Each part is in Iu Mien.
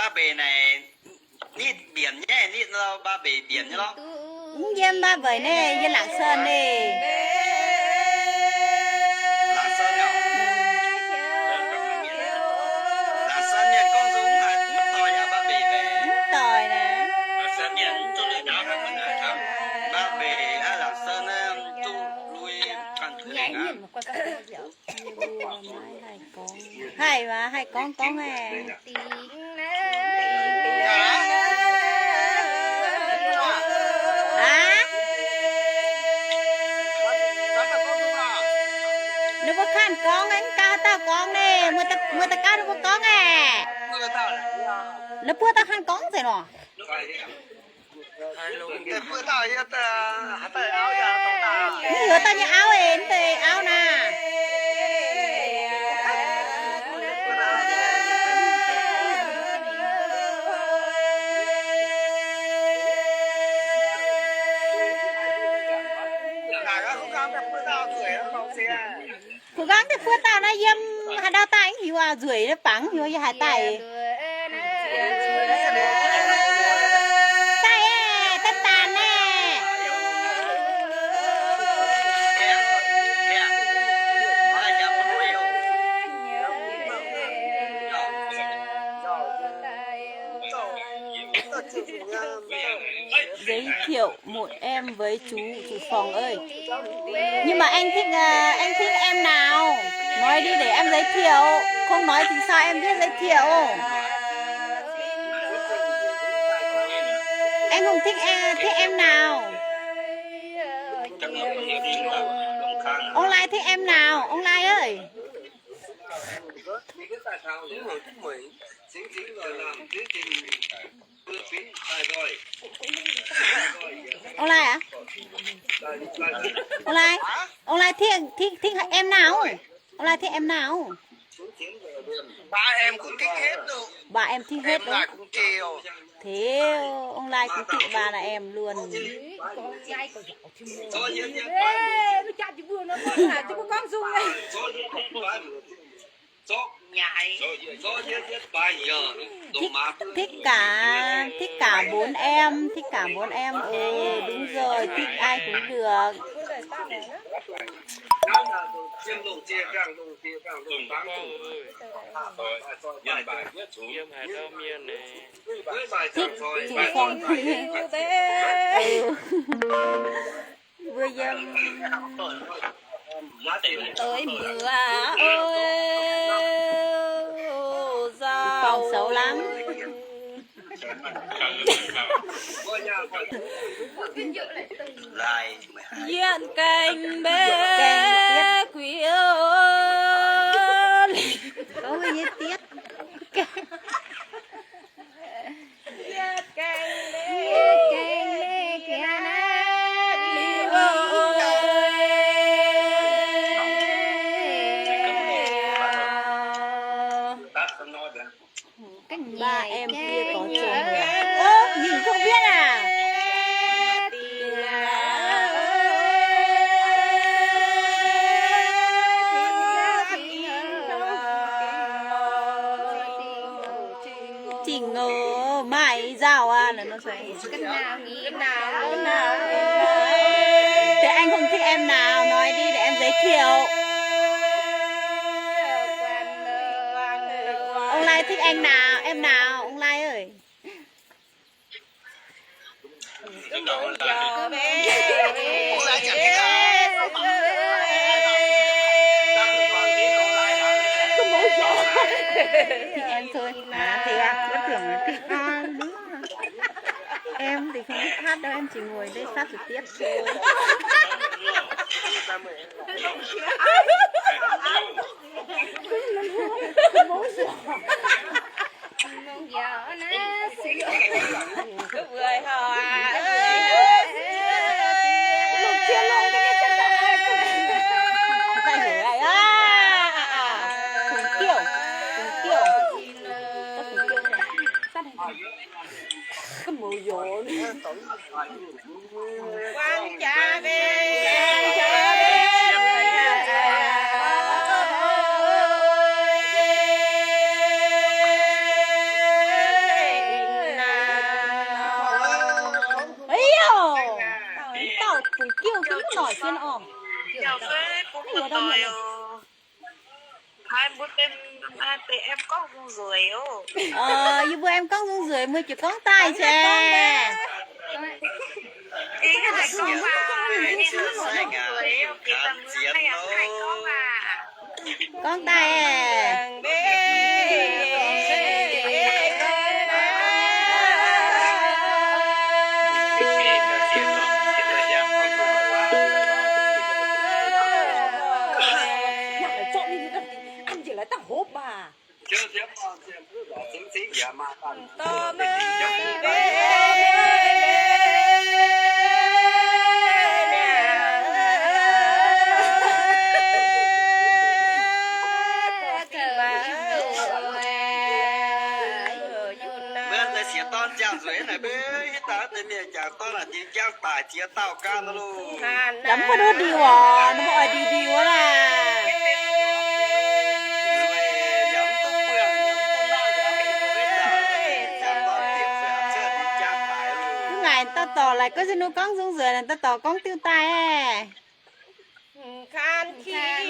Mbaac mbeix naaic, nitv mbienc nyei, nitv mbaac mbeix mbienc nyei lorqc. Mv yiem mbaac mbeix naaiv, yiem Laangc Saan naaiv. Laangc Saan mienh gorngv nzung haic, mv doic yaac mbaac mbeix naaic. Mv doic naaic. Mbaac mbeix, Laangc Saan naaiv duqv lui ganh tengx aqv. Haih waac, haih gorngv gorngv aeqv. Aav, ninh mbuo kanh gorngv aeqv, gauh dauh gorngv naaiv, muoz daaih gauh ninh mbuo gorngv aeqv. Ninh mbuo dauh kanh gorngv nzengc lorqc. Mv heuc dauh nyei auv, mv deix auv naaic. Kuv gorngv deix buo dauh naaiv yiem haaix ndau daaih, mv hiuv aqv, nzueic naaiv bangc, mv hiuv yiem haaix daaih. Daaih aeqv, daaih daanh aeqv. Giới thiệu một em với chú, chú Phòng ơi. Nhưng mà anh thích, ờ, anh thích em nào? Nói đi để em giới thiệu. Không nói thì sao em biết giới thiệu? Anh Hùng thích em, thích em nào? Ông Lai thích em nào? Ông Lai ơi. Ông Lai à? Ông Lai, ông Lai thích, thích, thích em nào? Ông Lai thích em nào? Ba em cũng thích hết luôn. Ba em thích hết luôn. Em Lai cũng chiều. Thế ông Lai cũng thích ba là em luôn. Thích, thích cả, thích cả bốn em, thích cả bốn em. Ừ, đúng rồi, thích ai cũng được. Thích chủ phòng. Vừa yiem. Ơi mưa ơi, giàu. Chủ phòng xấu lắm. Diện cảnh bế quỷ ơi. Có người như Tiết. Ba em kia có chồng rồi à? Ơ, nhìn không biết à? Chỉnh ngờ mãi giàu à, là nó sẽ. Thế anh Hùng thích em nào? Nói đi để em giới thiệu. Ông Lai thích anh nào? Em nào? Ông Lai ơi. Thích em thôi. À, thế à? Em tưởng là thích ai nữa. Em thì không biết hát đâu, em chỉ ngồi đây phát trực tiếp thôi. Mv noic sien orqc. Yaac fai bun mbuo doic oc. Haih mbuo benx deix em gorngv nzung nzueic oc. Yie mbuo em gorngv nzung nzueic, mbuo ziouc gorngv daaih se. Gorngv daaih. Mbuo naaiv sieqv dorn jangx nzueic naaic, mbuo hitv daaih deix mienh jangx dorn naaic, jiex jangx daic jiex dauh ganh loh. Yaac mv baac duqv ndiux oc, ninh mbuo oix ndiux ndiux aqv. Duqv ngaaic dauh dorc laaix gorngv se ninh gorngv nzung nzueic, dauh dorc gorngv diuh daaih. Gorngv daaih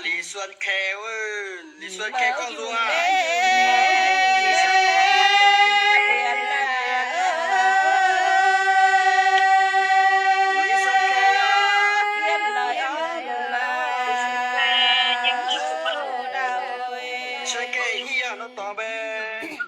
Li Suan Kae wuov, Li Suan Kae gorngv nzung aqv. Suan Kae hiuv nor dorngx mbaeqc.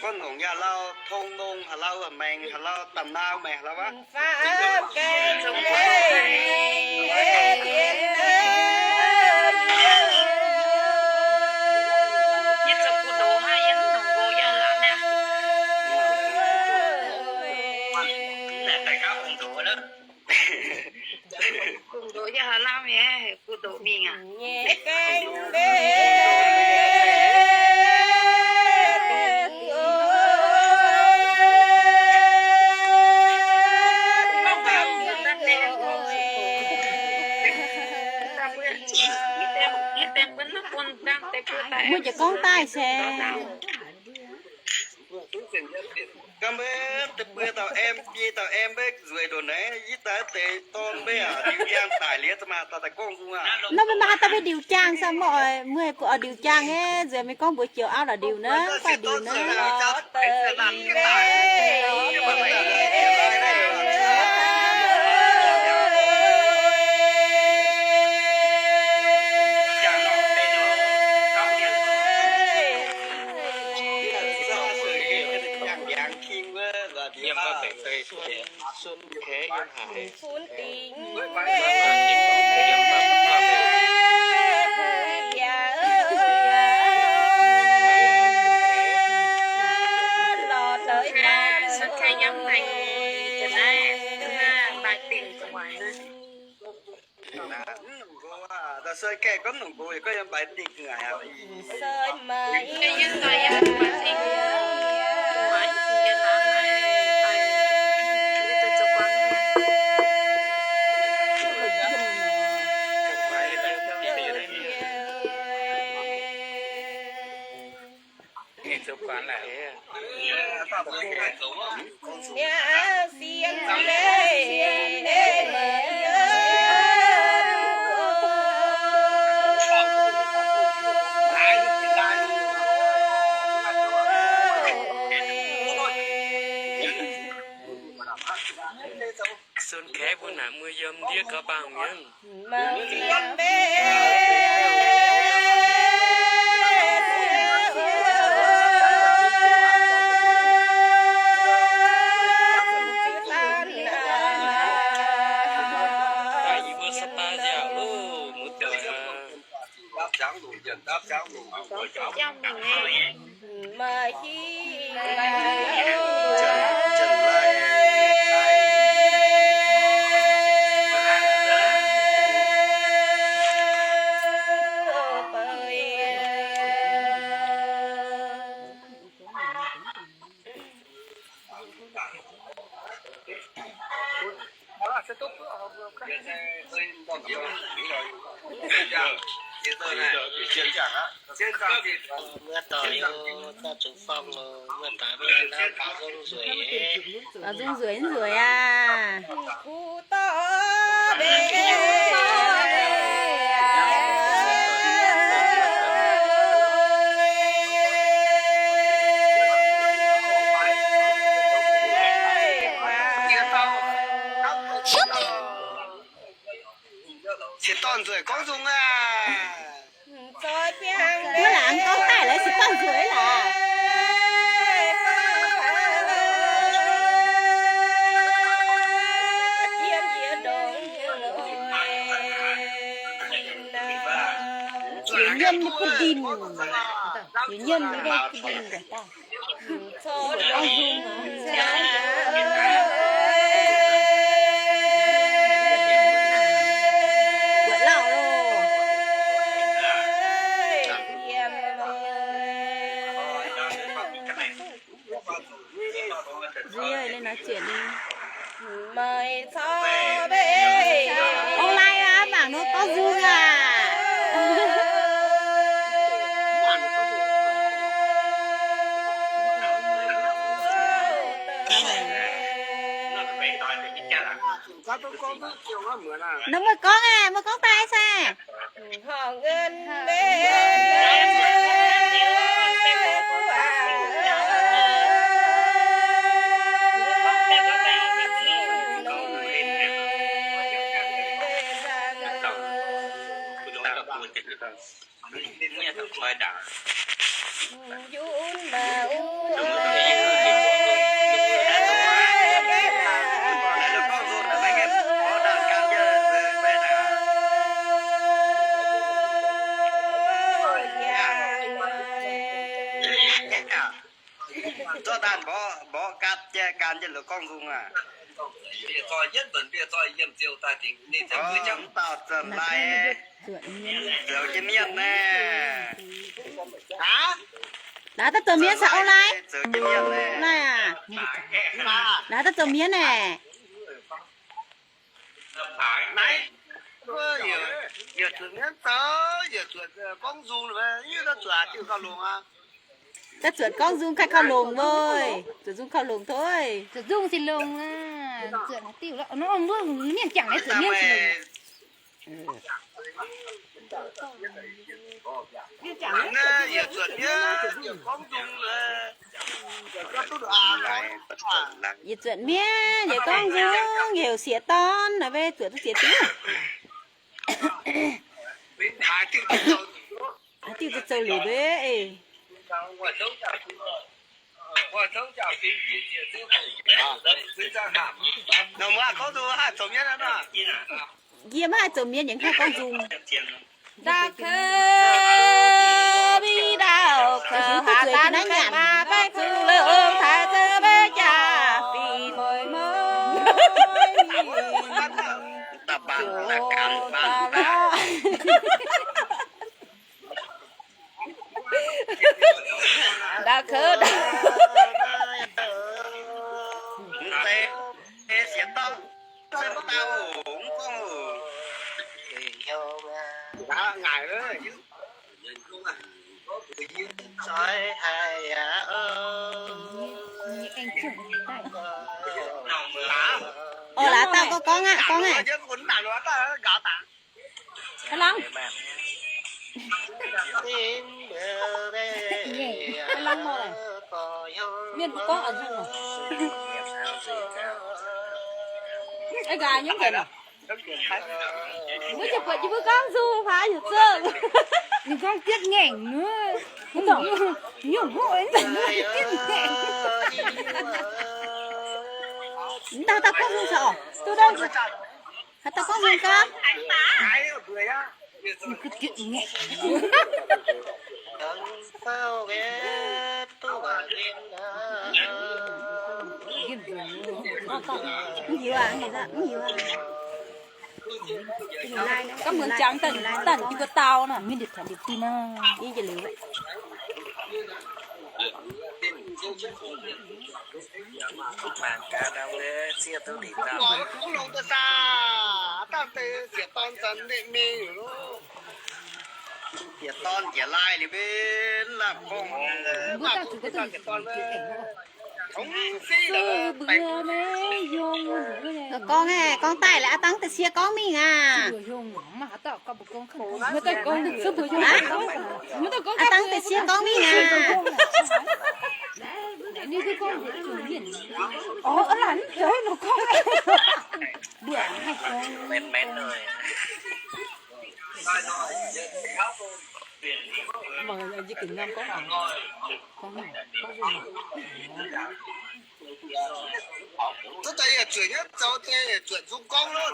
Gorngv nongc yaac lauh, tong nongh haaix lauh, maengx haaix lauh, da'naa maengx haaix lauh wuov. Mbuo jiex gorngv daaih se. Gorngv mbuo deix buo dauh em, biei dauh em mbuo nzueic ndongc naaiv, yie daaih deix dorn mbuo aqv, ndiux jaang daic liuz, za'gengh maaih dauh daaih gorngv nzung aqv. Nor mbuo maaih haaix dauh mbuo ndiux jaang, sa mbuo oix, mbuo haih oix ndiux jaang nyei, nzueic mingh gorngv mbuox joux auv la'ndiux naaiv, guaih ndiux naaiv. Sun kaeqv mbuo naaic muoz yiem ndiev gauh bangc nyei. Daaih yie mbuo sa'daaih nziaauc loh, muoz-doic aac. Muoz-doic, dauh zuqc forng, muoz-doic mbuo naaiv baaux nzung nzueic, baaux nzung nzueic nzueic aac. Sieqv dorn nzueic gorngv nzung aac. Mbuo laangz gorngv daaih laaix sieqv dorn nzueic aac. Yietc mienh bun ndin, yietc mienh bun ndin nzueic daaih. Buatc lauh loh. Ong lai aac, mangc nor gorngv nzung aac. Nor meih gorngv aah, meih gorngv daaih se. Zorqv daaih mborqv, mborqv gaatv jiex gan jienv lorz gorngv nzung aac. Mv dauh zanc lai zoux jienv mienh naaiv. Naaiv daaih zoux mienh saah, ong lai? Zoux jienv mienh naaiv. Lai aac. Naaiv daaih zoux mienh naaic. Naaiv, yie zuotc mienv zoux, yie zuotc gorngv nzung, yie zuotc diuh gauh longx aqv. Daaih zuotc gorngv nzung kaaih gauh longx wuov. Zuotc nzung gauh longx toi. Zuotc nzung zinh longx aqv. Zuotc haaix diuh lorqc? Nor mbuo mienh jangc naaiv zuotc mienv zinh longx. Yie zuotc mienv, yie gorngv nzung, yie zuotc mienv, yie gorngv nzung, yie heuc sieqv dorn, naaiv mbuo zuotc duqv ziex diuh. Haaix diuh zoux liuz mbuo. Yie maiv haih zoux mienh, yie haih gorngv nzung. Ndau kouv mbiv ndau kouv, haaix zanc maiv maaih baeqc zuqc longx, taaix zouv maiv jaa fih moiz moiz. Ndau kouv ndau. Oc, laaix dauh gorngv, gorngv aqv, gorngv aqv. Mienh mbuo gorngv a'hneiv. Mbuo ziouc buatc yie mbuo gorngv nzung fai heuc zungv. Ninh gorngv dietv ngaengc nor. Nyungc hopv, dietv ngaengc. Mv dauh dauh gorngv nzung caux oc. Duqv dauh. Haaix dauh gorngv nzung gaax? Mv hiuv aqv, mv hiuv aqv. Gaav muonz jangx daaih, daaih yie mbuo dau nor, mingh ndutv taux ndutv dinh nor. Yie njiec liuz. Deix jiex dorn zanc neqv mei oc. Jiex dorn jiex laai liuz mbenc lamh gorngv. Mbuo dauh zuqc gorngv, gorngv daaih la'aqv, gorngv daaih aqv, dangh deix sie gorngv mingh aqv. Aqv, dangh deix sie gorngv mingh aqv. Zuov daaih yie zueic nyei zoux deix zueic nzung gorngv loh.